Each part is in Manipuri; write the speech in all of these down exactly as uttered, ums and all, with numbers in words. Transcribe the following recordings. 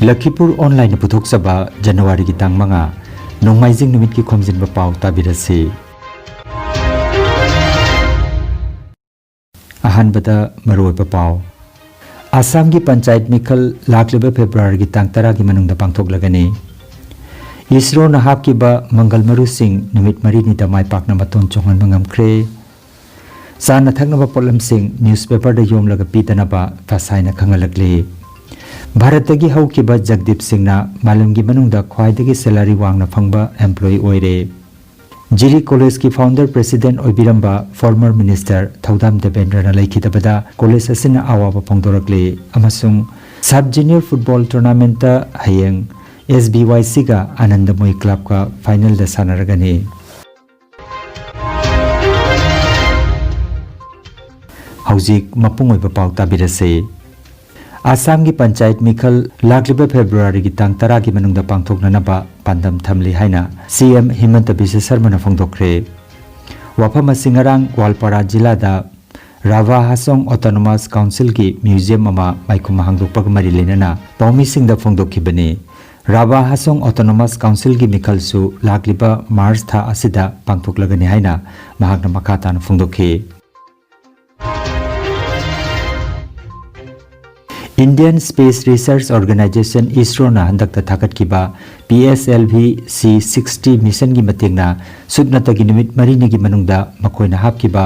ꯂꯈꯤꯄꯨꯔ ꯑꯣꯟꯂꯥꯏꯟꯅ ꯄꯨꯊꯣꯛꯆꯕ ꯖꯅꯋꯥꯔꯤꯒꯤ ꯇꯥꯡ ꯃꯉꯥ, ꯅꯣꯡꯃꯥꯏꯖꯤꯡ ꯅꯨꯃꯤꯠꯀꯤ ꯈꯣꯝꯖꯤꯟꯕ ꯄꯥꯎ ꯇꯥꯕꯤꯔꯁꯤ꯫ ꯑꯍꯥꯟꯕꯗ ꯃꯔꯨꯑꯣꯏꯕ ꯄꯥꯎ꯫ ꯑꯁꯥꯝꯒꯤ ꯄꯟꯆꯥꯌꯠ ꯃꯤꯈꯜ ꯂꯥꯛꯂꯤꯕ ꯐꯦꯕ꯭ꯔꯨꯋꯥꯔꯤꯒꯤ ꯇꯥꯡ ꯇꯔꯥꯒꯤ ꯃꯅꯨꯡꯗ ꯄꯥꯡꯊꯣꯛꯂꯒꯅꯤ꯫ ꯏꯁꯔꯣꯅ ꯍꯥꯞꯈꯤꯕ ꯃꯪꯒꯜ ꯃꯔꯨꯁꯤꯡ ꯅꯨꯃꯤꯠ ꯃꯔꯤꯅꯤꯗ ꯃꯥꯏ ꯄꯥꯛꯅ ꯃꯇꯣꯟ ꯆꯣꯡꯍꯟꯕ ꯉꯝꯈ꯭ꯔꯦ꯫ ꯆꯥꯅ ꯊꯛꯅꯕ ꯄꯣꯠꯂꯝꯁꯤꯡ ꯅ꯭ꯌꯨꯁꯄꯦꯄꯔꯗ ꯌꯣꯝꯂꯒ ꯄꯤꯗꯅꯕ ꯐꯁꯥꯏꯅ ꯈꯪꯍꯜꯂꯛꯂꯤ꯫ ꯚꯥꯔꯠꯇꯒꯤ ꯍꯧꯈꯤꯕ ꯖꯒꯗꯤꯞ ꯁꯤꯡꯅ ꯃꯥꯂꯦꯝꯒꯤ ꯃꯅꯨꯡꯗ ꯈ꯭ꯋꯥꯏꯗꯒꯤ ꯁꯦꯂꯔꯤ ꯋꯥꯡꯅ ꯐꯪꯕ ꯑꯦꯝꯄ꯭ꯂꯣꯌꯤ ꯑꯣꯏꯔꯦ꯫ ꯖꯤꯔꯤ ꯀꯣꯂꯦꯖꯀꯤ ꯐꯥꯎꯟꯗꯔ ꯄ꯭ꯔꯦꯁꯤꯗꯦꯟꯠ ꯑꯣꯏꯕꯤꯔꯝꯕ ꯐꯣꯔꯃꯔ ꯃꯤꯅꯤꯁꯇꯔ ꯊꯧꯗꯥꯝ ꯗꯦꯕꯦꯟꯗ꯭ꯔꯅ ꯂꯩꯈꯤꯗꯕꯗ ꯀꯣꯂꯦꯖ ꯑꯁꯤꯅ ꯑꯋꯥꯕ ꯐꯣꯡꯗꯣꯔꯛꯂꯤ ꯑꯃꯁꯨꯡ ꯁꯕ ꯖꯨꯅꯤꯌꯔ ꯐꯨꯠꯕꯣꯜ ꯇꯣꯔꯅꯥꯃꯦꯟꯠꯇ ꯍꯌꯦꯡ ꯑꯦꯁ ꯕꯤ ꯋꯥꯏ ꯁꯤꯒ ꯑꯅꯟꯗꯃꯣꯏ ꯀ꯭ꯂꯕꯀ ꯐꯥꯏꯅꯦꯜꯗ ꯁꯥꯟꯅꯔꯒꯅꯤ꯫ ꯍꯧꯖꯤꯛ ꯃꯄꯨꯡ ꯑꯣꯏꯕ ꯄꯥꯎ ꯇꯥꯕꯤꯔꯁꯤ꯫ ꯑꯁꯥꯝꯒꯤ ꯄꯟꯆꯥꯌꯠ ꯃꯤꯈꯜ ꯂꯥꯛꯂꯤꯕ ꯐꯦꯕ꯭ꯔꯨꯋꯥꯔꯤꯒꯤ ꯇꯥꯡ ꯇꯔꯥꯒꯤ ꯃꯅꯨꯡꯗ ꯄꯥꯡꯊꯣꯛꯅꯅꯕ ꯄꯥꯟꯗꯝ ꯊꯝꯂꯤ ꯍꯥꯏꯅ ꯁꯤ ꯑꯦꯝ ꯍꯤꯃꯟꯇ ꯕꯤꯁ꯭ꯋ ꯁꯔꯃꯅ ꯐꯣꯡꯗꯣꯛꯈ꯭ꯔꯦ꯫ ꯋꯥꯐꯝ ꯑꯁꯤ ꯉꯔꯥꯡ ꯒ꯭ꯋꯥꯜꯄꯥꯔꯥ ꯖꯤꯂꯥꯗ ꯔꯥꯚꯥ ꯍꯥꯁꯣꯡ ꯑꯣꯇꯣꯅꯣꯃꯁ ꯀꯥꯎꯟꯁꯤꯜꯒꯤ ꯃ꯭ꯌꯨꯖꯤꯌꯝ ꯑꯃ ꯃꯥꯏꯈꯨꯝ ꯍꯥꯡꯗꯣꯛꯄꯒ ꯃꯔꯤ ꯂꯩꯅꯅ ꯄꯥꯎꯃꯤꯁꯤꯡꯗ ꯐꯣꯡꯗꯣꯛꯈꯤꯕꯅꯤ꯫ ꯔꯥꯚꯥ ꯍꯥꯁꯣꯡ ꯑꯣꯇꯣꯅꯣꯃꯁ ꯀꯥꯎꯟꯁꯤꯜꯒꯤ ꯃꯤꯈꯜꯁꯨ ꯂꯥꯛꯂꯤꯕ ꯃꯥꯔꯆ ꯊꯥ ꯑꯁꯤꯗ ꯄꯥꯡꯊꯣꯛꯂꯒꯅꯤ ꯍꯥꯏꯅ ꯃꯍꯥꯛꯅ ꯃꯈꯥ ꯇꯥꯅ ꯐꯣꯡꯗꯣꯛꯈꯤ꯫ Indian Space Research Organization, ꯏꯁꯔꯣꯅ ꯍꯟꯗꯛꯇ ꯊꯥꯒꯠꯈꯤꯕ P S L V C sixty ꯃꯤꯁꯟꯒꯤ ꯃꯇꯦꯡꯅ ꯁꯨꯞꯅꯇꯒꯤ ꯅꯨꯃꯤꯠ ꯃꯔꯤꯅꯤꯒꯤ ꯃꯅꯨꯡꯗ ꯃꯈꯣꯏꯅ ꯍꯥꯞꯈꯤꯕ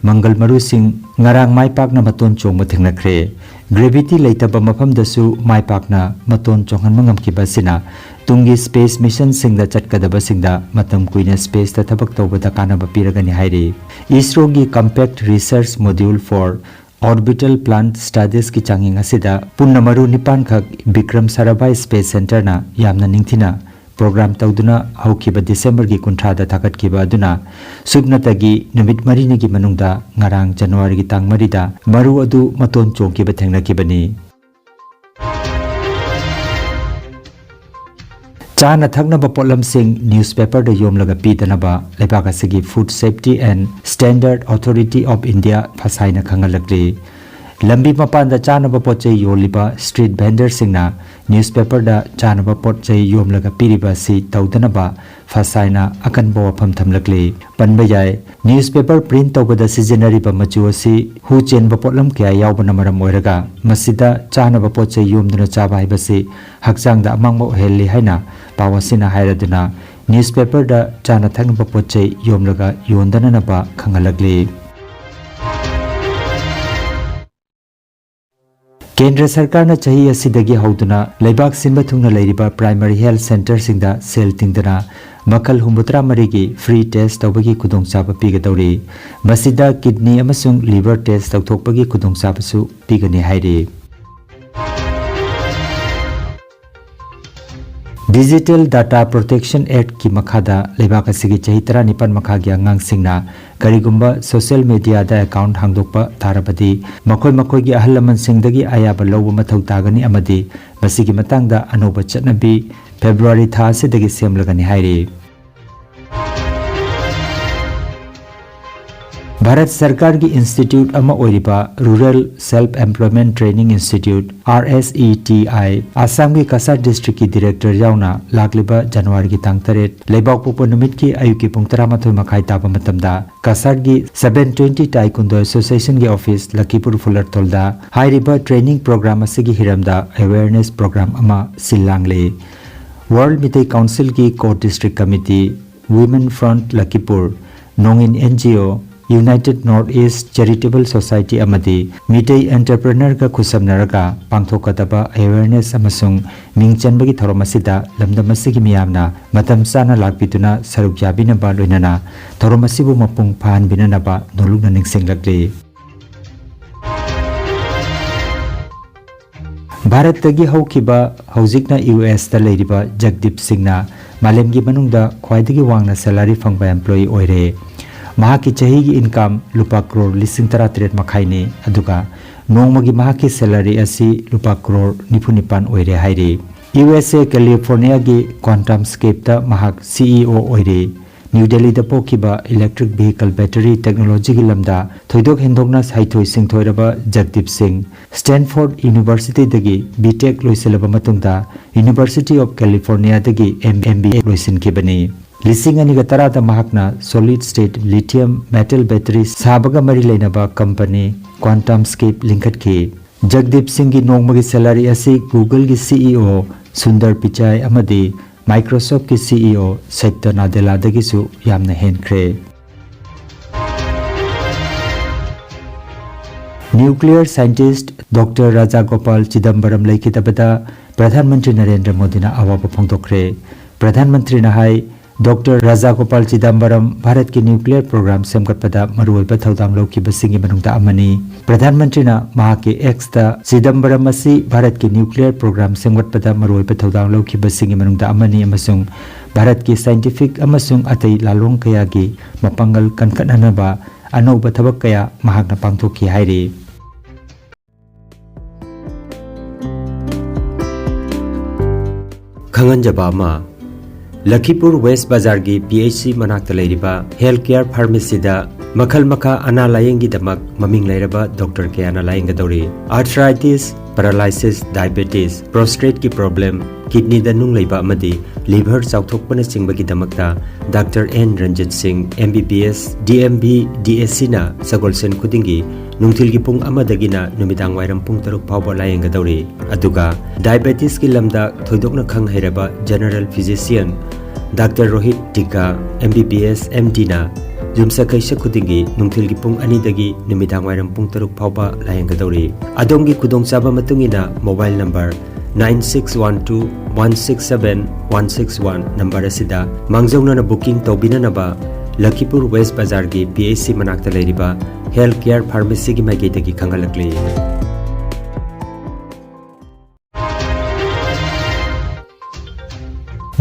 ꯃꯪꯒꯜ ꯃꯔꯨꯁꯤꯡ ꯉꯔꯥꯡ ꯃꯥꯏ ꯄꯥꯛꯅ ꯃꯇꯣꯟ ꯆꯣꯡꯕ ꯊꯦꯡꯅꯈ꯭ꯔꯦ꯫ ꯒ꯭ꯔꯦꯚꯤꯇꯤ ꯂꯩꯇꯕ ꯃꯐꯝꯗꯁꯨ ꯃꯥꯏ ꯄꯥꯛꯅ ꯃꯇꯣꯟ ꯆꯣꯡꯍꯟꯕ ꯉꯝꯈꯤꯕ ꯑꯁꯤꯅ ꯇꯨꯡꯒꯤ ꯁ꯭ꯄꯦꯁ ꯃꯤꯁꯟꯁꯤꯡꯗ ꯆꯠꯀꯗꯕꯁꯤꯡꯗ ꯃꯇꯝ ꯀꯨꯏꯅ ꯁ꯭ꯄꯦꯁꯇ ꯊꯕꯛ ꯇꯧꯕꯗ ꯀꯥꯟꯅꯕ ꯄꯤꯔꯒꯅꯤ ꯍꯥꯏꯔꯤ꯫ ꯏꯁꯔꯣꯒꯤ Compact Research Module for Orbital Plant Studiesꯀꯤ ꯆꯥꯡꯌꯦꯡ ꯑꯁꯤꯗ ꯄꯨꯟꯅ ꯃꯔꯨ ꯅꯤꯄꯥꯟꯈꯛ ꯕꯤꯀ꯭ꯔꯝ ꯁꯥꯔꯥꯚꯥꯏ ꯁ꯭ꯄꯦꯁ ꯁꯦꯟꯇꯔꯅ ꯌꯥꯝꯅ ꯅꯤꯡꯊꯤꯅ ꯄ꯭ꯔꯣꯒ꯭ꯔꯥꯝ ꯇꯧꯗꯨꯅ ꯍꯧꯈꯤꯕ ꯗꯤꯁꯦꯝꯕꯔꯒꯤ ꯀꯨꯟꯊ꯭ꯔꯥꯗ ꯊꯥꯒꯠꯈꯤꯕ ꯑꯗꯨꯅ ꯁꯨꯞꯅꯇꯒꯤ ꯅꯨꯃꯤꯠ ꯃꯔꯤꯅꯤꯒꯤ ꯃꯅꯨꯡꯗ ꯉꯔꯥꯡ ꯖꯅꯋꯥꯔꯤꯒꯤ ꯇꯥꯡ ꯃꯔꯤꯗ ꯃꯔꯨ ꯑꯗꯨ ꯃꯇꯣꯟ ꯆꯣꯡꯈꯤꯕ ꯊꯦꯡꯅꯈꯤꯕꯅꯤ꯫ ꯆꯥꯅ ꯊꯛꯅꯕ ꯄꯣꯠꯂꯝꯁꯤꯡ ꯅ꯭ꯌꯨꯁꯄꯦꯄꯔꯗ ꯌꯣꯝꯂꯒ ꯄꯤꯗꯅꯕ ꯂꯩꯕꯥꯛ ꯑꯁꯤꯒꯤ Food Safety and Standard Authority of India, ꯐꯁꯥꯏꯅ ꯈꯪꯍꯜꯂꯛꯂꯤ꯫ ꯂꯝꯕꯤ ꯃꯄꯥꯟꯗ ꯆꯥꯅꯕ ꯄꯣꯠ ꯆꯩ ꯌꯣꯜꯂꯤꯕ street vendorꯁꯤꯡꯅ newspaperꯗ ꯆꯥꯅꯕ ꯄꯣꯠ ꯆꯩ ꯌꯣꯝꯂꯒ ꯄꯤꯔꯤꯕ ꯑꯁꯤ ꯇꯧꯗꯅꯕ ꯐꯁꯥꯏꯅ ꯑꯀꯟꯕ ꯋꯥꯐꯝ ꯊꯝꯂꯛꯂꯤ꯫ ꯄꯟꯕ ꯌꯥꯏ, newspaper print ꯇꯧꯕꯗ ꯁꯤꯖꯤꯟꯅꯔꯤꯕ ꯃꯆꯨ ꯑꯁꯤ ꯍꯨ ꯆꯦꯟꯕ ꯄꯣꯠꯂꯝ ꯀꯌꯥ ꯌꯥꯎꯕꯅ ꯃꯔꯝ ꯑꯣꯏꯔꯒ ꯃꯁꯤꯗ ꯆꯥꯅꯕ ꯄꯣꯠ ꯆꯩ ꯌꯣꯝꯗꯨꯅ ꯆꯥꯕ ꯍꯥꯏꯕꯁꯤ ꯍꯛꯆꯥꯡꯗ ꯑꯃꯥꯡꯕ ꯑꯣꯏꯍꯜꯂꯤ ꯍꯥꯏꯅ ꯄꯥꯎ ꯑꯁꯤꯅ ꯍꯥꯏꯔꯗꯨꯅ newspaperꯗ ꯆꯥꯅ ꯊꯛꯅꯕ ꯄꯣꯠ ꯆꯩ ꯌꯣꯝꯂꯒ ꯌꯣꯟꯗꯅꯅꯕ ꯈꯪꯍꯜꯂꯛꯂꯤ꯫ ꯀꯦꯟꯗ꯭ꯔ ꯁꯔꯀꯥꯔꯅ ꯆꯍꯤ ꯑꯁꯤꯗꯒꯤ ꯍꯧꯗꯨꯅ ꯂꯩꯕꯥꯛ ꯁꯤꯟꯕ ꯊꯨꯡꯅ ꯂꯩꯔꯤꯕ primary health centreꯁꯤꯡꯗ ꯁꯦꯜ ꯇꯤꯡꯗꯅ ꯃꯈꯜ ꯍꯨꯝꯐꯨꯇꯔꯥ ꯃꯔꯤꯒꯤ free test ꯇꯧꯕꯒꯤ ꯈꯨꯗꯣꯡꯆꯥꯕ ꯄꯤꯒꯗꯧꯔꯤ꯫ ꯃꯁꯤꯗ kidney ꯑꯃꯁꯨꯡ liver test ꯇꯧꯊꯣꯛꯄꯒꯤ ꯈꯨꯗꯣꯡꯆꯥꯕꯁꯨ ꯄꯤꯒꯅꯤ ꯍꯥꯏꯔꯤ꯫ Digital Data Protection Actꯀꯤ ꯃꯈꯥꯗ ꯂꯩꯕꯥꯛ ꯑꯁꯤꯒꯤ ꯆꯍꯤ ꯇꯔꯥꯅꯤꯄꯥꯟ ꯃꯈꯥꯒꯤ ꯑꯉꯥꯡꯁꯤꯡꯅ ꯀꯔꯤꯒꯨꯝꯕ social mediaꯗ account ꯍꯥꯡꯗꯣꯛꯄ ꯇꯥꯔꯕꯗꯤ, ꯃꯈꯣꯏ ꯃꯈꯣꯏꯒꯤ ꯑꯍꯜ ꯂꯃꯟꯁꯤꯡꯗꯒꯤ ꯑꯌꯥꯕ ꯂꯧꯕ ꯃꯊꯧ ꯇꯥꯒꯅꯤ ꯑꯃꯗꯤ ꯃꯁꯤꯒꯤ ꯃꯇꯥꯡꯗ ꯑꯅꯧꯕ ꯆꯠꯅꯕꯤ February ꯊꯥ ꯑꯁꯤꯗꯒꯤ ꯁꯦꯝꯂꯒꯅꯤ ꯍꯥꯏꯔꯤ꯫ ꯚꯥꯔꯠ ꯁꯔꯀꯥꯔꯒꯤ institute ꯑꯃ ꯑꯣꯏꯔꯤꯕ Rural Self Employment Training Institute, RSETI, ꯑꯁꯥꯝꯒꯤ ꯀꯁꯥꯔ districtꯀꯤ director ꯌꯥꯎꯅ ꯂꯥꯛꯂꯤꯕ ꯖꯅꯋꯥꯔꯤꯒꯤ ꯇꯥꯡ ꯇꯔꯦꯠ, ꯂꯩꯕꯥꯛꯄꯣꯛꯄ ꯅꯨꯃꯤꯠꯀꯤ ꯑꯌꯨꯛꯀꯤ ꯄꯨꯡ ꯇꯔꯥꯃꯥꯊꯣꯏ ꯃꯈꯥꯏ ꯇꯥꯕ ꯃꯇꯝꯗ ꯀꯁꯥꯔꯒꯤ seven twenty Taekwondo Associationꯒꯤ office ꯂꯈꯤꯄꯨꯔ ꯐꯨꯂꯔꯊꯣꯜꯗ ꯍꯥꯏꯔꯤꯕ training program ꯑꯁꯤꯒꯤ ꯍꯤꯔꯝꯗ awareness program ꯑꯃ ꯁꯤꯜ ꯂꯥꯡꯂꯤ꯫ World Meitei Councilꯒꯤ Core District Committee, Women Front ꯂꯈꯤꯄꯨꯔ, ꯅꯣꯡꯏꯟ NGO, United North East Charitable Society ꯑꯃꯗꯤ ꯃꯤꯇꯩ entrepreneurꯒ ꯈꯨꯠꯁꯝꯅꯔꯒ ꯄꯥꯡꯊꯣꯛꯀꯗꯕ awareness ꯑꯃꯁꯨꯡ ꯃꯤꯡ ꯆꯟꯕꯒꯤ ꯊꯧꯔꯝ ꯑꯁꯤꯗ ꯂꯝꯗꯝ ꯑꯁꯤꯒꯤ ꯃꯤꯌꯥꯝꯅ ꯃꯇꯝ ꯆꯥꯅ ꯂꯥꯛꯄꯤꯗꯨꯅ ꯁꯔꯨꯛ ꯌꯥꯕꯤꯅꯕ ꯂꯣꯏꯅꯅ ꯊꯧꯔꯝ ꯑꯁꯤꯕꯨ ꯃꯄꯨꯡ ꯐꯥꯍꯟꯕꯤꯅꯅꯕ ꯅꯣꯂꯨꯛꯅ ꯅꯤꯡꯁꯤꯡꯂꯛꯂꯤ꯫ ꯚꯥꯔꯠꯇꯒꯤ ꯍꯧꯈꯤꯕ, ꯍꯧꯖꯤꯛꯅ USꯇ ꯂꯩꯔꯤꯕ ꯖꯒꯗꯤꯞ ꯁꯤꯡꯅ ꯃꯥꯂꯦꯝꯒꯤ ꯃꯅꯨꯡꯗ ꯈ꯭ꯋꯥꯏꯗꯒꯤ ꯋꯥꯡꯅ salary ꯐꯪꯕ employee ꯑꯣꯏꯔꯦ꯫ ꯃꯍꯥꯛꯀꯤ ꯆꯍꯤꯒꯤ income ꯂꯨꯄꯥ ꯀ꯭ꯔꯣꯔ ꯂꯤꯁꯤꯡ ꯇꯔꯥꯇꯔꯦꯠ ꯃꯈꯥꯏꯅꯤ, ꯑꯗꯨꯒ ꯅꯣꯡꯃꯒꯤ ꯃꯍꯥꯛꯀꯤ salary ꯑꯁꯤ ꯂꯨꯄꯥ ꯀ꯭ꯔꯣꯔ ꯅꯤꯐꯨ ꯅꯤꯄꯥꯟ ꯑꯣꯏꯔꯦ ꯍꯥꯏꯔꯤ꯫ USA Californiaꯒꯤ QuantumScapeꯇ ꯃꯍꯥꯛ CEO ꯑꯣꯏꯔꯤ꯫ ꯅ꯭ꯌꯨ ꯗꯦꯜꯂꯤꯗ ꯄꯣꯛꯈꯤꯕ electric vehicle battery technologyꯒꯤ ꯂꯝꯗ ꯊꯣꯏꯗꯣꯛ ꯍꯦꯟꯗꯣꯛꯅ ꯍꯩꯊꯣꯏ ꯁꯤꯡꯊꯣꯏꯔꯕ ꯖꯒꯗꯤꯞ ꯁꯤꯡ, Stanford Universityꯗꯒꯤ B Tech ꯂꯣꯏꯁꯤꯜꯂꯕ ꯃꯇꯨꯡꯗ University of Californiaꯗꯒꯤ M-, M B A ꯂꯣꯏꯁꯤꯟꯈꯤꯕꯅꯤ꯫ ꯂꯤꯁꯤꯡ ꯑꯅꯤꯒ ꯇꯔꯥꯗ ꯃꯍꯥꯛꯅ solid state lithium metal battery ꯁꯥꯕꯒ ꯃꯔꯤ ꯂꯩꯅꯕ company QuantumScape ꯂꯤꯡꯈꯠꯈꯤ꯫ ꯖꯒꯗꯤꯞ ꯁꯤꯡꯒꯤ ꯅꯣꯡꯃꯒꯤ salary ꯑꯁꯤ Googleꯒꯤ C E O ꯁꯨꯟꯗꯔ ꯄꯤꯆꯥꯏ ꯑꯃꯗꯤ Microsoftꯀꯤ C E O ꯁꯠꯌ ꯅꯥꯗꯦꯂꯥꯗꯒꯤꯁꯨ ꯌꯥꯝꯅ ꯍꯦꯟꯈ꯭ꯔꯦ꯫ Nuclear scientist Doctor ꯔꯥꯖꯥꯒꯣꯄꯥꯜ ꯆꯤꯗꯝꯕꯔꯝ ꯂꯩꯈꯤꯗꯕꯗ Pradhan Mantri Narendra ꯃꯣꯗꯤꯅ ꯑꯋꯥꯕ ꯐꯣꯡꯗꯣꯛꯈ꯭ꯔꯦ꯫ ꯄ꯭ꯔꯙꯥꯟ ꯃꯟꯇ꯭ꯔꯤꯅ ꯍꯥꯏ, ꯗꯣꯛꯇꯔ ꯔꯥꯖꯥꯒꯣꯄꯥꯜ ꯆꯤꯗꯝꯕꯔꯝ ꯚꯥꯔꯠꯀꯤ nuclear program ꯁꯦꯝꯒꯠꯄꯗ ꯃꯔꯨꯑꯣꯏꯕ ꯊꯧꯗꯥꯡ ꯂꯧꯈꯤꯕꯁꯤꯡꯒꯤ ꯃꯅꯨꯡꯗ ꯑꯃꯅꯤ꯫ ꯄ꯭ꯔꯙꯥꯟ ꯃꯟꯇ꯭ꯔꯤꯅ ꯃꯍꯥꯛꯀꯤ Xꯇ ꯆꯤꯗꯝꯕꯔꯝ ꯑꯁꯤ ꯚꯥꯔꯠꯀꯤ nuclear program ꯁꯦꯝꯒꯠꯄꯗ ꯃꯔꯨꯑꯣꯏꯕ ꯊꯧꯗꯥꯡ ꯂꯧꯈꯤꯕꯁꯤꯡꯒꯤ ꯃꯅꯨꯡꯗ ꯑꯃꯅꯤ ꯑꯃꯁꯨꯡ ꯚꯥꯔꯠꯀꯤ scientific ꯑꯃꯁꯨꯡ ꯑꯇꯩ ꯂꯥꯂꯣꯡ ꯀꯌꯥꯒꯤ ꯃꯄꯥꯡꯒꯜ ꯀꯟꯈꯠꯅꯅꯕ ꯑꯅꯧꯕ ꯊꯕꯛ ꯀꯌꯥ ꯃꯍꯥꯛꯅ ꯄꯥꯡꯊꯣꯛꯈꯤ ꯍꯥꯏꯔꯤ꯫ ꯈꯪꯍꯟꯖꯕ ꯑꯃ, ꯂꯈꯤꯄꯨꯔ ꯋꯦꯁ ꯕꯖꯥꯔꯒꯤ P H C ꯃꯅꯥꯛꯇ ꯂꯩꯔꯤꯕ health care pharmacyꯗ ꯃꯈꯜ ꯃꯈꯥ ꯑꯅꯥ ꯂꯥꯌꯦꯡꯒꯤꯗꯃꯛ ꯃꯃꯤꯡ ꯂꯩꯔꯕ ꯗꯣꯛꯇꯔ ꯀꯌꯥꯅ ꯂꯥꯌꯦꯡꯒꯗꯧꯔꯤ꯫ Arthritis, paralysis, diabetes, prostateꯀꯤ problem, kidneyꯗ ꯅꯨꯡ ꯂꯩꯕ ꯑꯃꯗꯤ liver ꯆꯥꯎꯊꯣꯛꯄꯅꯆꯤꯡꯕꯒꯤꯗꯃꯛꯇ ꯗꯥꯛꯇꯔ ꯑꯦꯟ ꯔꯟꯖꯤꯠ ꯁꯤꯡ, M B B S, D M B, D A Cꯅ ꯁꯒꯣꯜꯁꯦꯟ ꯈꯨꯗꯤꯡꯒꯤ ꯅꯨꯡꯊꯤꯜꯒꯤ ꯄꯨꯡ ꯑꯃꯗꯒꯤꯅ ꯅꯨꯃꯤꯗꯥꯡ ꯋꯥꯏꯔꯝ ꯄꯨꯡ ꯇꯔꯨꯛ ꯐꯥꯎꯕ ꯂꯥꯌꯦꯡꯒꯗꯧꯔꯤ꯫ ꯑꯗꯨꯒ diabetesꯀꯤ ꯂꯝꯗ ꯊꯣꯏꯗꯣꯛꯅ ꯈꯪ ꯍꯩꯔꯕ general physician ꯗꯥꯛꯇꯔ ꯔꯣꯍꯤꯠ ꯇꯤꯀꯥ, M B B S, M Dꯅ ꯌꯨꯝꯁꯀꯩꯁ ꯈꯨꯗꯤꯡꯒꯤ ꯅꯨꯡꯊꯤꯜꯒꯤ ꯄꯨꯡ ꯑꯅꯤꯗꯒꯤ ꯅꯨꯃꯤꯗꯥꯡ ꯋꯥꯏꯔꯝ ꯄꯨꯡ ꯇꯔꯨꯛ ꯐꯥꯎꯕ ꯂꯥꯌꯦꯡꯒꯗꯧꯔꯤ꯫ ꯑꯗꯣꯝꯒꯤ ꯈꯨꯗꯣꯡꯆꯥꯕ ꯃꯇꯨꯡ ꯏꯟꯅ mobile number nine six one two one six seven one six one number ꯑꯁꯤꯗ ꯃꯥꯡꯖꯧꯅꯅ booking ꯇꯧꯕꯤꯅꯅꯕ ꯂꯈꯤꯄꯨꯔ ꯋꯦꯁ ꯕꯖꯥꯔꯒꯤ P H C ꯃꯅꯥꯛꯇ ꯂꯩꯔꯤꯕ health care pharmacyꯒꯤ ꯃꯥꯏꯀꯩꯗꯒꯤ ꯈꯪꯍꯜꯂꯛꯂꯤ꯫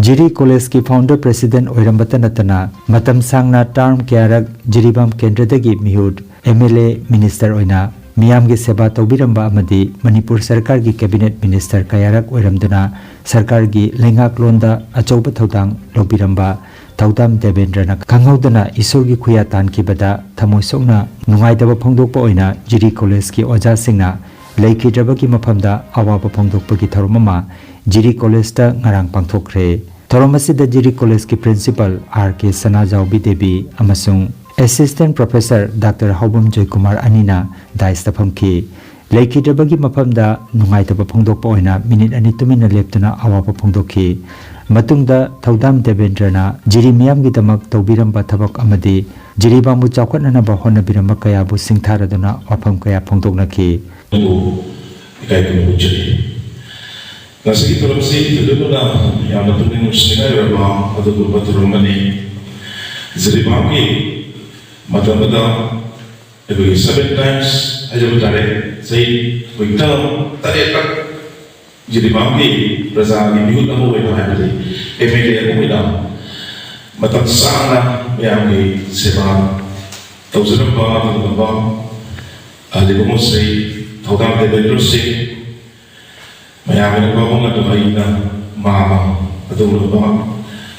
ꯖꯤꯔꯤ ꯀꯣꯂꯦꯖꯀꯤ founder president ꯑꯣꯏꯔꯝꯕꯇ ꯅꯠꯇꯅ ꯃꯇꯝ ꯁꯥꯡꯅ term ꯀꯌꯥꯔꯛ ꯖꯤꯔꯤꯕꯥꯝ ꯀꯦꯟꯗ꯭ꯔꯗꯒꯤ ꯃꯤꯍꯨꯠ, M L A, minister ꯑꯣꯏꯅ ꯃꯤꯌꯥꯝꯒꯤ ꯁꯦꯕꯥ ꯇꯧꯕꯤꯔꯝꯕ ꯑꯃꯗꯤ ꯃꯅꯤꯄꯨꯔ ꯁꯔꯀꯥꯔꯒꯤ cabinet minister ꯀꯌꯥꯔꯛ ꯑꯣꯏꯔꯝꯗꯨꯅ ꯁꯔꯀꯥꯔꯒꯤ ꯂꯩꯉꯥꯛꯂꯣꯟꯗ ꯑꯆꯧꯕ ꯊꯧꯗꯥꯡ ꯂꯧꯕꯤꯔꯝꯕ ꯊꯧꯗꯥꯝ ꯗꯦꯕꯦꯟꯗ꯭ꯔꯅ ꯈꯪꯍꯧꯗꯅ ꯏꯁꯣꯔꯒꯤ ꯈꯨꯌꯥ ꯇꯥꯟꯈꯤꯕꯗ ꯊꯃꯣꯏ ꯁꯣꯛꯅ ꯅꯨꯡꯉꯥꯏꯇꯕ ꯐꯣꯡꯗꯣꯛꯄ ꯑꯣꯏꯅ ꯖꯤꯔꯤ ꯀꯣꯂꯦꯖꯀꯤ ꯑꯣꯖꯥꯁꯤꯡꯅ ꯂꯩꯈꯤꯗ꯭ꯔꯕꯒꯤ ꯃꯐꯝꯗ ꯑꯋꯥꯕ ꯐꯣꯡꯗꯣꯛꯄꯒꯤ ꯊꯧꯔꯝ ꯑꯃ ꯖꯤꯔꯤ ꯀꯣꯂꯦꯖꯇ ꯉꯔꯥꯡ ꯄꯥꯡꯊꯣꯛꯈ꯭ꯔꯦ꯫ ꯊꯧꯔꯝ ꯑꯁꯤꯗ ꯖꯤꯔꯤ ꯀꯣꯂꯦꯖꯀꯤ ꯄ꯭ꯔꯤꯟꯁꯤꯄꯥꯜ ꯑꯥꯔ ꯀꯦ ꯁꯅꯥꯖꯥꯎꯕꯤ ꯗꯦꯕꯤ ꯑꯃꯁꯨꯡ ꯑꯦꯁꯤꯁꯇꯦꯟꯠ ꯄ꯭ꯔꯣꯐꯦꯁꯔ ꯗꯥꯛꯇꯔ ꯍꯥꯎꯕꯝ ꯖꯣꯏꯀꯨꯃꯥꯔ ꯑꯅꯤꯅ ꯗꯥꯏꯁꯇ ꯐꯝꯈꯤ꯫ ꯂꯩꯈꯤꯗ꯭ꯔꯕꯒꯤ ꯃꯐꯝꯗ ꯅꯨꯡꯉꯥꯏꯇꯕ ꯐꯣꯡꯗꯣꯛꯄ ꯑꯣꯏꯅ ꯃꯤꯅꯤꯠ ꯑꯅꯤ ꯇꯨꯃꯤꯟꯅ ꯂꯦꯞꯇꯨꯅ ꯑꯋꯥꯕ ꯐꯣꯡꯗꯣꯛꯈꯤ꯫ ꯃꯇꯨꯡꯗ ꯊꯧꯗꯥꯝ ꯗꯦꯕꯦꯟꯗ꯭ꯔꯅ ꯖꯤꯔꯤ ꯃꯤꯌꯥꯝꯒꯤꯗꯃꯛ ꯇꯧꯕꯤꯔꯝꯕ ꯊꯕꯛ ꯑꯃꯗꯤ ꯖꯤꯔꯤꯕꯥꯝꯕꯨ ꯆꯥꯎꯈꯠꯅꯅꯕ ꯍꯣꯠꯅꯕꯤꯔꯝꯕ ꯀꯌꯥꯕꯨ ꯁꯤꯡꯊꯥꯔꯗꯨꯅ ꯋꯥꯐꯝ ꯀꯌꯥ ꯐꯣꯡꯗꯣꯛꯅꯈꯤ꯫ ꯅꯪꯕꯨ ꯏꯀꯥꯏ ꯈꯨꯝꯅꯕ ꯎꯠꯆꯔꯤ꯫ ꯉꯁꯤꯒꯤ ꯊꯧꯔꯝꯁꯤ ꯊꯣꯏꯗꯣꯛꯅ ꯌꯥꯝꯅ ꯄꯨꯛꯅꯤꯡ ꯅꯨꯡꯁꯤꯅꯤꯡꯉꯥꯏ ꯑꯣꯏꯔꯕ ꯑꯗꯨꯒꯨꯝꯕ ꯊꯧꯔꯝ ꯑꯃꯅꯤ꯫ ꯖꯤꯔꯤꯕꯥꯝꯒꯤ ꯃꯇꯝ ꯑꯗꯨꯗ ꯑꯩꯈꯣꯏꯒꯤ seven times ꯍꯥꯏꯖꯕ ꯇꯥꯔꯦ, ꯆꯍꯤ ꯑꯩꯈꯣꯏ term ꯇꯔꯦꯠꯂꯛ ꯖꯤꯔꯤꯕꯥꯝꯒꯤ ꯄ꯭ꯔꯖꯥꯒꯤ ꯃꯤꯍꯨꯠ ꯑꯃ ꯑꯣꯏꯅ, ꯍꯥꯏꯕꯗꯤ ꯑꯦꯝ ꯑꯦꯜ ꯑꯦ ꯑꯃ ꯑꯣꯏꯅ ꯃꯇꯝ ꯁꯥꯡꯅ ꯃꯌꯥꯝꯒꯤ ꯁꯦꯕꯥ ꯇꯧꯖꯔꯝꯕ ꯑꯗꯨꯒꯨꯝꯂꯕ, ꯑ, ꯂꯤꯕꯨꯡꯉꯣ ꯁ꯭ꯔꯤ ꯊꯧꯗꯥꯝ ꯗꯦꯕꯦꯟꯗ꯭ꯔ ꯁꯤꯡ, ꯃꯌꯥꯝꯒꯤ ꯅꯨꯄꯥꯕꯨꯡ ꯑꯗꯨ ꯑꯩꯅ ꯃꯥꯃ, ꯑꯗꯨꯒꯨꯝꯂꯕ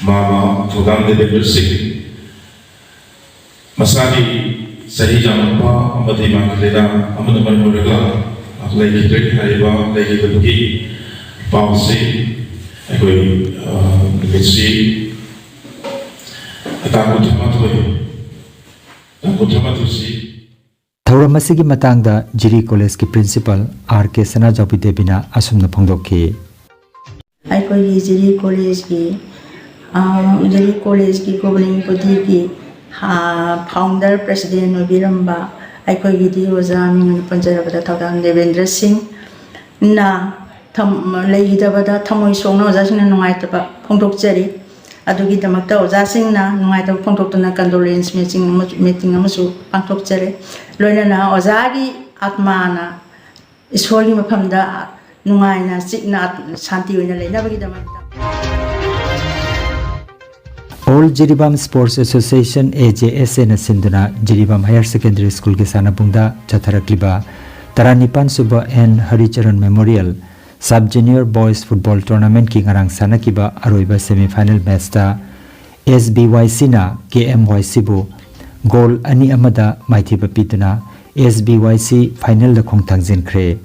ꯃꯥꯃ ꯊꯧꯗꯥꯝ ꯗꯦꯕꯦꯟꯗ꯭ꯔ ꯁꯤꯡ, ꯃꯁꯥꯒꯤ ꯆꯍꯤ ꯌꯥꯝꯂꯛꯄ ꯑꯃꯗꯤ ꯃꯥꯒꯤ ꯂꯥꯏꯅꯥ ꯑꯃꯅ ꯃꯔꯝ ꯑꯣꯏꯔꯒ ꯂꯩꯈꯤꯗ꯭ꯔꯦ ꯍꯥꯏꯔꯤꯕ ꯂꯩꯈꯤꯗꯕꯒꯤ ꯄꯥꯎꯁꯤ ꯑꯩꯈꯣꯏ, ꯑ, ꯅꯨꯃꯤꯠꯁꯤ ꯇꯥꯡ ꯀꯨꯟꯊ꯭ꯔꯥꯃꯥꯊꯣꯏ, ꯇꯥꯡ ꯀꯨꯟꯊ꯭ꯔꯥꯃꯥꯊꯣꯏꯁꯤ ꯊꯧꯔꯝ ꯑꯁꯤꯒꯤ ꯃꯇꯥꯡꯗ ꯖꯤꯔꯤ ꯀꯣꯂꯦꯖꯀꯤ ꯄ꯭ꯔꯤꯟꯁꯤꯄꯥꯜ ꯑꯥꯔ ꯀꯦ ꯁꯅꯥꯖꯥꯎꯕꯤ ꯗꯦꯕꯤꯅ ꯑꯁꯨꯝꯅ ꯐꯣꯡꯗꯣꯛꯈꯤ꯫ ꯑꯩꯈꯣꯏꯒꯤ ꯖꯤꯔꯤ ꯀꯣꯂꯦꯖꯀꯤ, ꯑ, ꯖꯤꯔꯤ ꯀꯣꯂꯦꯖꯀꯤ governing bodyꯒꯤ, ꯑ, founder president ꯑꯣꯏꯕꯤꯔꯝꯕ ꯑꯩꯈꯣꯏꯒꯤꯗꯤ ꯑꯣꯖꯥ ꯃꯤꯡ ꯑꯣꯏꯅ ꯄꯟꯖꯔꯕꯗ ꯊꯧꯗꯥꯝ ꯗꯦꯕꯦꯟꯗ꯭ꯔ ꯁꯤꯡꯅ ꯊꯝ-, ꯂꯩꯈꯤꯗꯕꯗ ꯊꯃꯣꯏ ꯁꯣꯛꯅ ꯑꯣꯖꯥꯁꯤꯡꯅ ꯅꯨꯡꯉꯥꯏꯇꯕ ꯐꯣꯡꯗꯣꯛꯆꯔꯤ꯫ ꯑꯗꯨꯒꯤꯗꯃꯛꯇ ꯑꯣꯖꯥꯁꯤꯡꯅ ꯅꯨꯡꯉꯥꯏꯇꯕ ꯐꯣꯡꯗꯣꯛꯇꯨꯅ condolence meeting ꯑꯃꯁꯨ, meeting ꯑꯃꯁꯨ ꯄꯥꯡꯊꯣꯛꯆꯔꯤ꯫ ꯂꯣꯏꯅꯅ ꯑꯣꯖꯥꯒꯤ ꯑꯥꯠꯃꯥꯅ ꯏꯁꯣꯔꯒꯤ ꯃꯐꯝꯗ ꯅꯨꯡꯉꯥꯏꯅ ꯆꯤꯛꯅ ꯁꯥꯟꯇꯤ ꯑꯣꯏꯅ ꯂꯩꯅꯕꯒꯤꯗꯃꯛꯇ꯫ All Jiribam Sports Association, A J S Aꯅ ꯁꯤꯟꯗꯨꯅ ꯖꯤꯔꯤꯕꯥꯝ Higher Secondary Schoolꯒꯤ ꯁꯥꯟꯅꯕꯨꯡꯗ ꯆꯠꯊꯔꯛꯂꯤꯕ ꯇꯔꯥꯅꯤꯄꯥꯟ ꯁꯨꯕ N Haricharan Memorial Sub Junior Boys Football Tournamentꯀꯤ ꯉꯔꯥꯡ ꯁꯥꯟꯅꯈꯤꯕ ꯑꯔꯣꯏꯕ semi final matchꯇ ꯑꯦꯁ ꯕꯤ ꯋꯥꯏ ꯁꯤꯅ ꯀꯦ ꯑꯦꯝ ꯋꯥꯏ ꯁꯤꯕꯨ ꯒꯣꯜ ꯑꯅꯤ ꯑꯃꯗ ꯃꯥꯏꯊꯤꯕ ꯄꯤꯗꯨꯅ ꯑꯦꯁ ꯕꯤ ꯋꯥꯏ ꯁꯤ ꯐꯥꯏꯅꯦꯜꯗ ꯈꯣꯡꯊꯥꯡꯖꯤꯟꯈ꯭ꯔꯦ꯫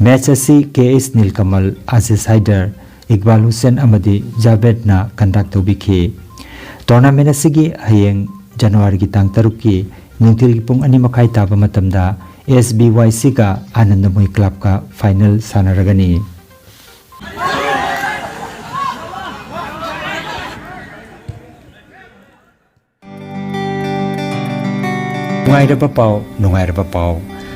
ꯃꯦꯆ ꯑꯁꯤ ꯀꯦ ꯑꯦꯁ ꯅꯤꯜꯀꯃꯜ, ꯑꯖꯤꯖ ꯍꯥꯏꯗꯔ, ꯏꯛꯕꯥꯜ ꯍꯨꯁꯦꯟ ꯑꯃꯗꯤ ꯖꯥꯕꯦꯗꯅ ꯀꯟꯗꯛ ꯇꯧꯕꯤꯈꯤ꯫ ꯇꯣꯔꯅꯥꯃꯦꯟ ꯑꯁꯤꯒꯤ ꯍꯌꯦꯡ ꯖꯅꯋꯥꯔꯤꯒꯤ ꯇꯥꯡ ꯇꯔꯨꯛꯀꯤ ꯅꯨꯡꯊꯤꯜꯒꯤ ꯄꯨꯡ ꯑꯅꯤ ꯃꯈꯥꯏ ꯇꯥꯕ ꯃꯇꯝꯗ ꯑꯦꯁ ꯕꯤ ꯋꯥꯏ ꯁꯤꯒ ꯑꯥꯅꯟꯗꯃꯣꯏ ꯀ꯭ꯂꯕꯀ ꯐꯥꯏꯅꯦꯜ ꯁꯥꯟꯅꯔꯒꯅꯤ꯫ ꯅꯨꯡꯉꯥꯏꯔꯕ ꯄꯥꯎ, ꯅꯨꯡꯉꯥꯏꯔꯕ ꯄꯥꯎ꯫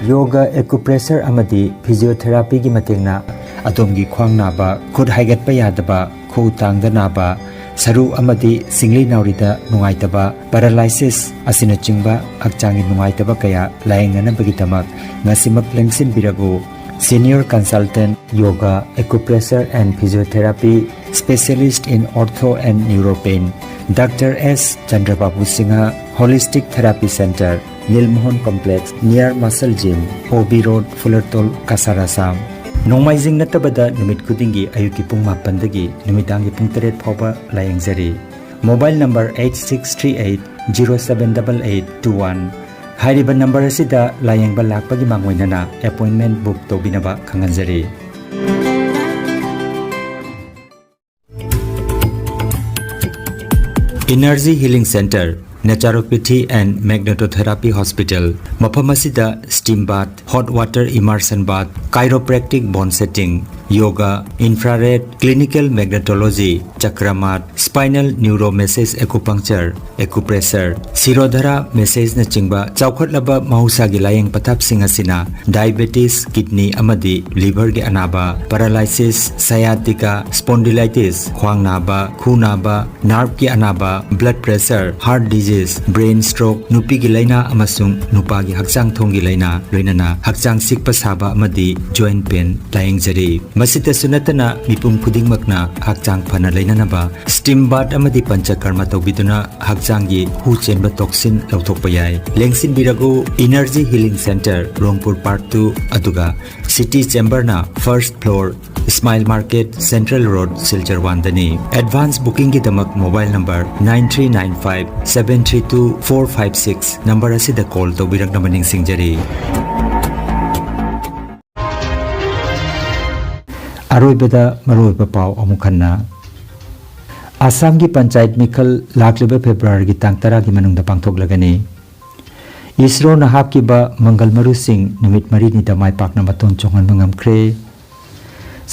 ꯌꯣꯒ, ꯑꯦꯀꯨꯄ꯭ꯔꯦꯁꯔ ꯑꯃꯗꯤ ꯐꯤꯖꯤꯑꯣꯊꯦꯔꯥꯄꯤꯒꯤ ꯃꯇꯦꯡꯅ ꯑꯗꯣꯝꯒꯤ ꯈ꯭ꯋꯥꯡ ꯅꯥꯕ, ꯈꯨꯠ ꯍꯥꯏꯒꯠꯄ ꯌꯥꯗꯕ, ꯈꯨꯎ ꯇꯥꯡꯗ ꯅꯥꯕ, ꯁꯔꯨ ꯑꯃꯗꯤ ꯁꯤꯡꯂꯤ ꯅꯥꯎꯔꯤꯗ ꯅꯨꯡꯉꯥꯏꯇꯕ, ꯄꯦꯔꯥꯂꯥꯏꯁꯤꯁ ꯑꯁꯤꯅꯆꯤꯡꯕ ꯍꯛꯆꯥꯡꯒꯤ ꯅꯨꯡꯉꯥꯏꯇꯕ ꯀꯌꯥ ꯂꯥꯌꯦꯡꯅꯅꯕꯒꯤꯗꯃꯛ ꯉꯁꯤꯃꯛ ꯂꯦꯡꯁꯤꯟꯕꯤꯔꯕꯨ꯫ Senior Consultant, Yoga, Acupressure and Physiotherapy, Specialist in Ortho and Neuropain, doctor S Chandrababu Singh, Holistic Therapy Center, Nilmohan Complex, near Muscle Gym, O B Road, Fulertal, Cachar, Assam. ꯅꯣꯡꯃꯥꯏꯖꯤꯡ ꯅꯠꯇꯕꯗ ꯅꯨꯃꯤꯠ ꯈꯨꯗꯤꯡꯒꯤ ꯑꯌꯨꯛꯀꯤ ꯄꯨꯡ ꯃꯥꯄꯟꯗꯒꯤ ꯅꯨꯃꯤꯗꯥꯡꯒꯤ ꯄꯨꯡ ꯇꯔꯦꯠ ꯐꯥꯎꯕ ꯂꯥꯌꯦꯡꯖꯔꯤ꯫ Mobile number eight six three eight zero seven eight eight two one꯫ ꯍꯥꯏꯔꯤꯕ ꯅꯝꯕꯔ ꯑꯁꯤꯗ ꯂꯥꯌꯦꯡꯕ ꯂꯥꯛꯄꯒꯤ ꯃꯥꯡꯑꯣꯏꯅꯅ ꯑꯦꯄꯣꯏꯟꯃꯦꯟ ꯕꯨꯛ ꯇꯧꯕꯤꯅꯕ ꯈꯪꯍꯟꯖꯔꯤ꯫ Energy Healing Center, Naturopathy and Magnetotherapy Hospital, ꯃꯐꯝ ꯑꯁꯤꯗ steam bath, hot water immersion bath, chiropractic bone setting, yoga, infrared, clinical magnetology, ꯆꯀ꯭ꯔꯃꯥꯠ, spinal neuromassage acupuncture, acupressure, ꯁꯤꯔꯣꯙꯔꯥ ꯃꯦꯁꯦꯖꯅꯆꯤꯡꯕ ꯆꯥꯎꯈꯠꯂꯕ ꯃꯍꯧꯁꯥꯒꯤ ꯂꯥꯌꯦꯡ ꯄꯊꯥꯞꯁꯤꯡ ꯑꯁꯤꯅ diabetes, kidney ꯑꯃꯗꯤ liverꯒꯤ ꯑꯅꯥꯕ, paralysis, sciatica, spondylitis, ꯈ꯭ꯋꯥꯡ ꯅꯥꯕ, ꯈꯨ ꯅꯥꯕ, nerveꯀꯤ ꯑꯅꯥꯕ, blood pressure, heart disease, brain stroke, ꯅꯨꯄꯤꯒꯤ ꯂꯥꯏꯅꯥ ꯑꯃꯁꯨꯡ ꯅꯨꯄꯥꯒꯤ ꯍꯛꯆꯥꯡ ꯊꯣꯡꯒꯤ ꯂꯥꯏꯅꯥ, ꯂꯣꯏꯅꯅ ꯍꯛꯆꯥꯡ ꯆꯤꯛꯄ ꯁꯥꯕ ꯑꯃꯗꯤ joint pain ꯂꯥꯌꯦꯡꯖꯔꯤ꯫ ꯃꯁꯤꯇꯁꯨ ꯅꯠꯇꯅ ꯃꯤꯄꯨꯝ ꯈꯨꯗꯤꯡꯃꯛꯅ ꯍꯛꯆꯥꯡ ꯐꯅ ꯂꯩꯅꯅꯕ steam bath ꯑꯃꯗꯤ ꯄꯟꯆꯀꯔꯃ ꯇꯧꯕꯤꯗꯨꯅ ꯍꯛꯆꯥꯡꯒꯤ ꯍꯨ ꯆꯦꯟꯕ toxin ꯂꯧꯊꯣꯛꯄ ꯌꯥꯏ꯫ ꯂꯦꯡꯁꯤꯟꯕꯤꯔꯒꯨ, Energy Healing Center, ꯔꯣꯡꯄꯨꯔ Park two, ꯑꯗꯨꯒ City Chamberꯅ first floor, Smile Market, Central Road, Silchar one ꯗꯅꯤ꯫ Advance bookingꯒꯤꯗꯃꯛ mobile number nine three nine five seven three two four five six number ꯑꯁꯤꯗ call ꯇꯧꯕꯤꯔꯛꯅꯕ ꯅꯤꯡꯁꯤꯡꯖꯔꯤ꯫ ꯑꯔꯣꯏꯕꯗ ꯃꯔꯨꯑꯣꯏꯕ ꯄꯥꯎ ꯑꯃꯨꯛ ꯍꯟꯅ꯫ ꯑꯁꯥꯝꯒꯤ ꯄꯟꯆꯥꯌꯠ ꯃꯤꯈꯜ ꯂꯥꯛꯂꯤꯕ ꯐꯦꯕ꯭ꯔꯨꯋꯥꯔꯤꯒꯤ ꯇꯥꯡ ꯇꯔꯥꯒꯤ ꯃꯅꯨꯡꯗ ꯄꯥꯡꯊꯣꯛꯂꯒꯅꯤ꯫ ꯏꯁꯔꯣꯅ ꯍꯥꯞꯈꯤꯕ ꯃꯪꯒꯜ ꯃꯔꯨꯁꯤꯡ ꯅꯨꯃꯤꯠ ꯃꯔꯤꯅꯤꯗ ꯃꯥꯏ ꯄꯥꯛꯅ ꯃꯇꯣꯟ ꯆꯣꯡꯍꯟꯕ ꯉꯝꯈ꯭ꯔꯦ꯫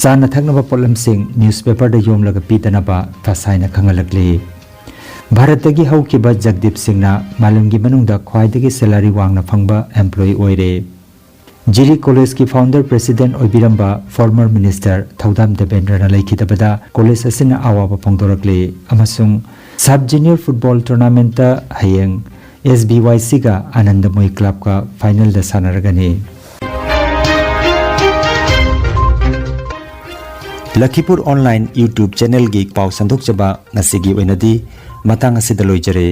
ꯆꯥꯅ ꯊꯛꯅꯕ ꯄꯣꯠꯂꯝꯁꯤꯡ newspaperꯗ ꯌꯣꯝꯂꯒ ꯄꯤꯗꯅꯕ ꯇꯁꯥꯏꯅ ꯈꯪꯍꯜꯂꯛꯂꯤ꯫ ꯚꯥꯔꯠꯇꯒꯤ ꯍꯧꯈꯤꯕ ꯖꯒꯗꯤꯞ ꯁꯤꯡꯅ ꯃꯥꯂꯦꯝꯒꯤ ꯃꯅꯨꯡꯗ ꯈ꯭ꯋꯥꯏꯗꯒꯤ salary ꯋꯥꯡꯅ ꯐꯪꯕ employee ꯑꯣꯏꯔꯦ꯫ ꯖꯤꯔꯤ ꯀꯣꯂꯦꯖꯀꯤ founder president ꯑꯣꯏꯕꯤꯔꯝꯕ former minister ꯊꯧꯗꯥꯝ ꯗꯦꯕꯦꯟꯗ꯭ꯔꯅ ꯂꯩꯈꯤꯗꯕꯗ ꯀꯣꯂꯦꯖ ꯑꯁꯤꯅ ꯑꯋꯥꯕ ꯐꯣꯡꯗꯣꯔꯛꯂꯤ ꯑꯃꯁꯨꯡ sub junior football tournamentꯇ ꯍꯌꯦꯡ SBYCꯒ ꯑꯥꯅꯟꯗꯃꯣꯏ clubꯀ finalꯗ ꯁꯥꯟꯅꯔꯒꯅꯤ꯫ ꯂꯈꯤꯄꯨꯔ online YouTube channelꯒꯤ ꯄꯥꯎ ꯁꯟꯗꯣꯛꯆꯕ ꯉꯁꯤꯒꯤ ꯑꯣꯏꯅꯗꯤ ꯃꯇꯥꯡ ꯑꯁꯤꯗ ꯂꯣꯏꯖꯔꯦ꯫